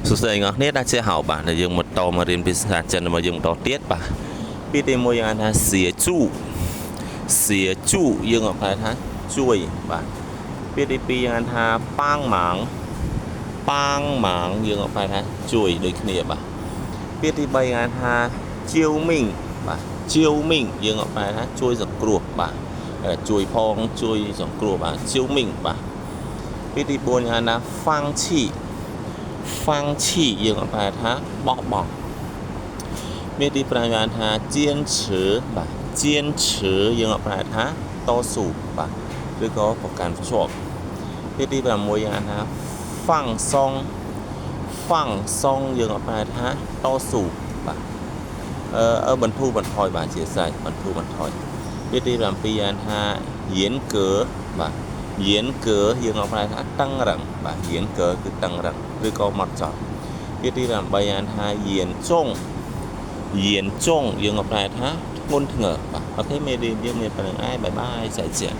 សួស្តីអ្នកនរគ្នា大家好បាទដែលយើងមកតមករៀនភាសាចិនរបស់យើងបន្តទៀតបាទពាក្យទី1យើងអានថា协助协助យើងអត់ប្រែថាជួយបាទពាក្យទី2យើងអានថា帮忙帮忙យើងអត់ប្រែថាជួយដូចគ្នាបាទពាក្យទី3យើងអានថា救命បាទ救命យើងអត់ប្រែថាជួយសង្គ្រោះបាទជួយផងជួយសង្គ្រោះបាទ救命បាទពាក្យទី4យើងអានថា放弃放弃យើងអត់ប្រែថាបោះបង់ពាក្យទី5យើងអានថា坚持បាទ坚持យើងអត់ប្រែថាតស៊ូបាទឬក៏ប្រកាន់ភ្ជាប់ពាក្យទី6យើងអានថា放松放松យើងអត់ប្រែថាតស៊ូបាទអឺបន្ធូរបន្ថយបាទជាស្រេចបន្ធូរបន្ថយពាក្យទី7អានថា严格បាទ严格យើងអត់ប្រែថាតឹងរឹងបាទ严格គឺតឹងរឹងឬក៏ម៉ត់ចត់ពាក្យទី8អានថា严重严重យើងអត់ប្រែថាធ្ងន់ធ្ងរបាទ OK មេរៀនយើងមានប៉ុណ្្នឹងឯង bye bye 再见。